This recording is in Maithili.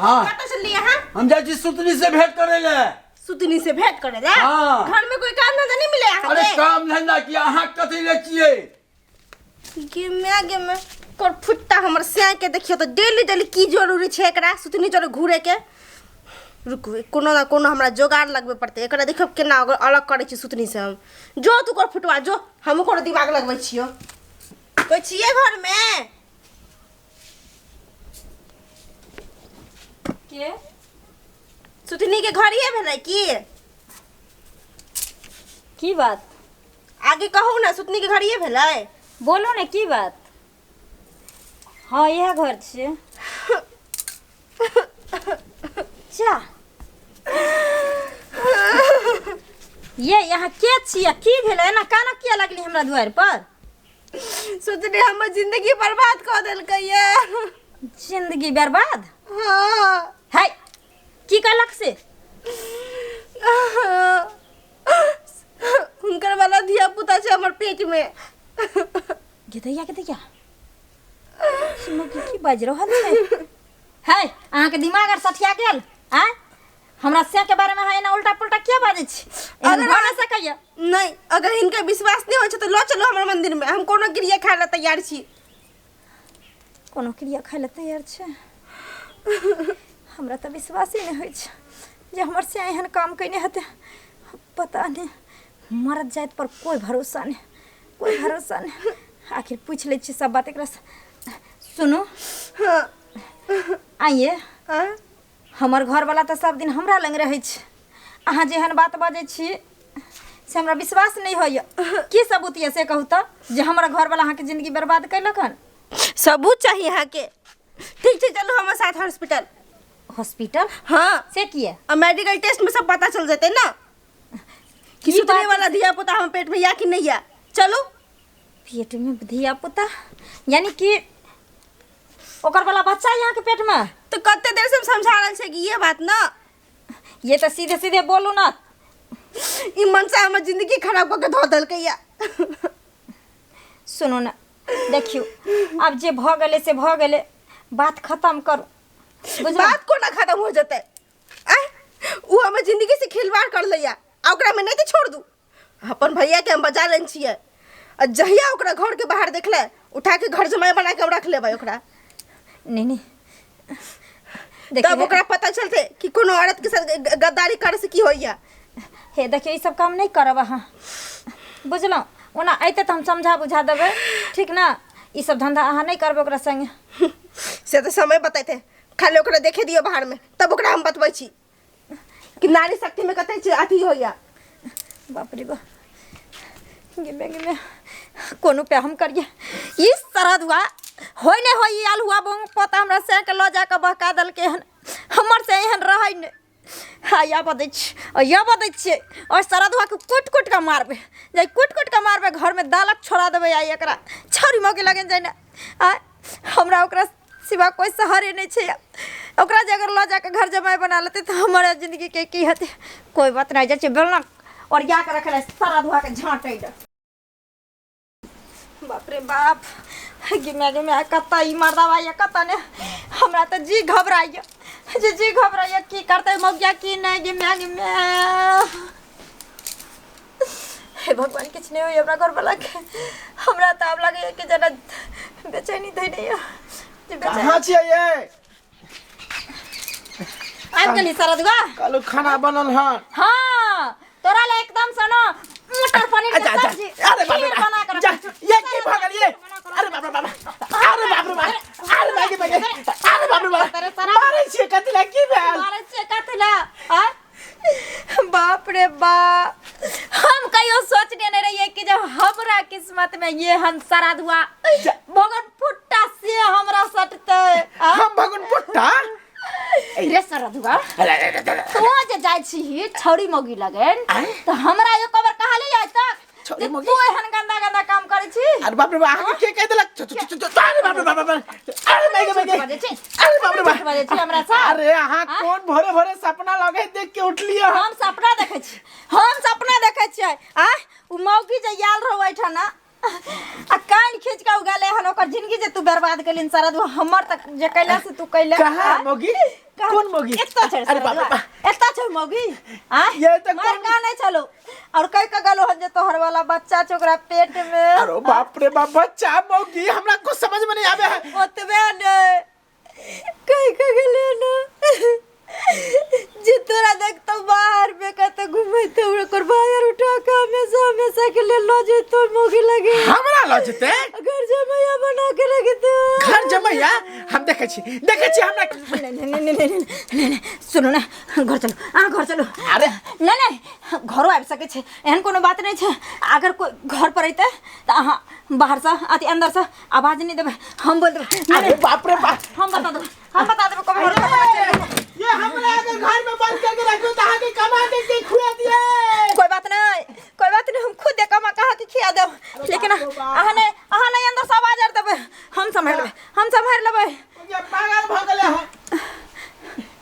हाँ। कतऽ चललियै अहाँ? हम जाइ छी सुतनी से भेंट करे ले। सुतनी से भेंट करे ले? हाँ। घर में कोई काम धंधा नहीं मिले अहाँ अरे के? काम धंधा की, अहाँ कथी ले छियै? गे my गे my, कर फुट्टा हमर सैं के देखियो तऽ डेली डेली की जरूरी छै एकरा सुतनी जरे घूरे के? रुकू, कोनो ना कोनो हमरा जोगाड़ लगबे पड़तै। एकरा देखियो केना अगर अलग करै छी सुतनी से हम। जो तू कर फुटवा जो, हमहूँ कोनो दिमाग लगबै छियो। कोइ छियै घरमे? के? सुतनी के घर ये भेलै की? की बात? आगे कहू ना, सुतनी के घर ये भेलै? बोलू ने, की बात? हाँ, इएह घर छियै। जा ये, यहाँ के छियै? की भेलै? एना काना किया लगली हमरा दुआरि पर? सोचने हमर जिंदगी बर्बाद कऽ देलकै ये। जिंदगी बर्बाद? हाँ। है, की कहलक से? हुनकर वाला धिया पुता छै हमर पेट में। गेदैया गेदैया, सुनो, की की बाजि रहल छै है? अहाँके दिमाग आर सठिया गेल? आँय, हमरा से के बारे में अहाँ एना उल्टा पुल्टा किया बाजै छी? एहन अगर भऽ नहि सकैया। नहीं, अगर हिनका विश्वास नहीं होइ छै तऽ लऽ चलू हमर मंदिर में, हम कोनो क्रिया खाय लए तैयार छी। कोनो क्रिया खाय लए तैयार छै? हमरा तऽ विश्वासे नहि होइ छै जे हमर से एहन काम कयने हेतै। पता नहि, मरद जाति पर कोइ भरोसा नहि, कोइ भरोसा नहि। आखिर पूछि लै छियै सब बात एकरासँ। सुनू। हाँ। आइए। हाँ? हमर घरवला तऽ सब दिन हमरा लग रहै छै। अहाँ जेहन बात बाजै छी से हमरा विश्वास नहि होइए। की सबूत यऽ से कहू तऽ, जे हमर घरवला अहाँके जिंदगी बर्बाद कयलक हन? सबूत चाही अहाँके? ठीक छै, चलू हमर साथ हॉस्पिटल। हॉस्पिटल? हाँ। से किए? आ मेडिकल टेस्ट में सब पता चल जेतै ना कि की सुतने बात? वाला धिया पुता हम पेट में या कि नहीं या। चलू। पेट में धिया पुता, यानी कि ओकर वाला बच्चा यहाँ के पेट में? तो कते देर से हम समझा रहल छै कि ये बात ना। ये तऽ सीधे सीधे बोलू ना। ई मनसा हमर जिंदगी खराब कऽ के धऽ देलकै या। सुनू ने, देखियौ, आब जे भऽ गेलै से भऽ गेलै, बात खतम करू, बुझलहुँ? बात कोना खत्म हो जेतै? आँय, उ हमर जिंदगी से खिलवाड़ कर लैया आ ओकरा में नहीं तऽ छोड़ दू? अपन भैया के हम बजा लेने छियै आ जहिया ओकरा घर के बाहर देखले, उठा के घर जमाई बना के हम रख लेबै ओकरा। नहीं नहीं, तब देखियौ ओकरा पता चलते कि कोनो औरत के साथ गद्दारी करे से की होइया। हे देखियौ, ई सब काम नहि करब अहाँ, बुझलहुँ? ओना अयतै तऽ हम समझा बुझा देबै, ठीक ने? ई सब धंधा अहाँ नहि करबै ओकरा संगे। से तऽ समय बतेतै। खाली ओकरा देखे दियौ बाहर में, तब ओकरा हम बतबै छी कि नारी शक्ति में कते अथी होइया। बाप रे बाप, गे गे, कोनो पे हम करिए ई सरद हुआ होय नहि होय। ई आल हुआ बहु पोता हमरा से के लऽ जाकऽ बहका देलकै हन। हमर से एहन रहै नहि। हाँ, या बदै छी, या बदै छियै, और सरद हुआ के कुटि कुटि कऽ मारबै, जाय कुटि कुटि कऽ मारबै, घरमे दालक छोड़ा देबै। आ एकरा छौरी मौगी लगन जाइ ने। आ हमरा ओकरा सिवा कोइ सहारे नहि छै। ओकरा जे अगर लऽ जाकऽ घर जमाइ बना लेतै तऽ हमर जिन्दगीके की हेतै? कोइ बात नहि, जाइ छियै बेलना ओरिया कऽ रखले सरद हुआ के झाँटै लए। बाप रे बाप, गे my गे my, कतऽ ई मर्दवा ये, कतऽ ने? हमरा तऽ जी घबराइए जे जी घबराइए। की करतै मौगिया, की नहि? गे my गे my, हे भगवान, किछु नहि होइए हमरा घरवला के। हमरा तऽ आब लगैए कि जेना बेचैनी धैने यऽ जे बेचैनी। कहाँ छियै ये? आबि गेली सरदुआ? कहलू खाना बनल हन? हाँ, तोरा ले एकदम से ना मटर पनीर के अच्छा अच्छा सब्जी अरे बाप रे खीर बना के बाप, जा रखै छी। ये की भऽ गेल ये? अरे बाप रे बाप, अरे बाप रे बाप, अरे बाप रे बाप, अरे बाप रे बाप। तेरे सारा मारै छियै कथी लए? की भेल? मारै छियै कथी लए? आँय? बाप रे बाप, हम कहियो सोचने नहीं रहिए कि जब हमरा किस्मत में ये हम सराद हुआ भगन फुट्टा से हमरा सटते। आँय? हम भगन पुट्टा? रे सरदुआ, अरे अरे अरे अरे। तू जे जाइ छी छौरी मौगी लगन आँय? तऽ हमरा एक बार कहली आइ तक छौरी जे मौगी? तू एहन गंदा गंदा काम करै छी? अरे बाप रे बाप, अहाँके के कहि देलक? चु, चु, चु, चु, अरे बाप रे बाप, बाप, अरे माय गे, माय गे। झूठ बाजै छी? अरे बाप रे बाप। झूठ बाजै छी हमरा सँ? अरे अहाँ आँय? कोन भोरे भोरे सपना लगे देख के उठलियै हन? हम सपना देखै छी, हम सपना देखै छियै। आ उ मौगी जे आयल रहौ एहिठाम आ कान खींच के उगले हन ओकर जिंदगी जे तू बर्बाद कलिन सारा दू हमर तक जे कैला से तू कैला। कहाँ मौगी? कहाँ? कौन मौगी? एत्ता छै। अरे बाप रे बाप। एत्ता छै मौगी। आ ये तऽ मार कौन- का नहीं चलो और कह के गलो हन जे तोहर वाला बच्चा छै ओकरा पेट में। अरे बाप रे बाप, बच्चा मौगी हमरा कुछ समझ में नहीं आवे है। ओतबे ने कह के गेले ना जे तोरा देखतो बाहर में कतौ घुमैतो ओकर भाई उठा के हमेशा हमेशा के लिए लऽ जेतो मौगी लगे। हमरा लऽ जेतै? घर जमैया बना के रखतो। घर जमैया? हम देखै छी, देखै छी हमरा। नहीं नहीं नहीं नहीं नहीं नहीं नहीं, सुनू ना, घर चलू, अहाँ घर चलू। अरे। नहीं नहीं, घरो आबि सकै छै, एहन कोनो बात नहि छै। अगर कोइ घर पर अयतै तऽ अहाँ बाहरसँ अथी अन्दरसँ आवाज नहि देबै, हम बोल देबै। नहीं, अरे नहीं, बाप रे बाप। हम बता देबै, हम बता देबै कभी घर पर चलि गेलै। ये हमरा अगर घर में बंद करके रखो तो अहाँ के कमा के के खुआ दिए। कोई बात नहीं, कोई बात नहीं, हम खुद कमा कहा के खिया देब, लेकिन बाप रे बाप। अहाँ नहीं, अहाँ नहीं अंदर से आवाज आर देबै, हम सम्हारि लेबै, हम सम्हारि लेबै। ये पागल भ गेलै हन।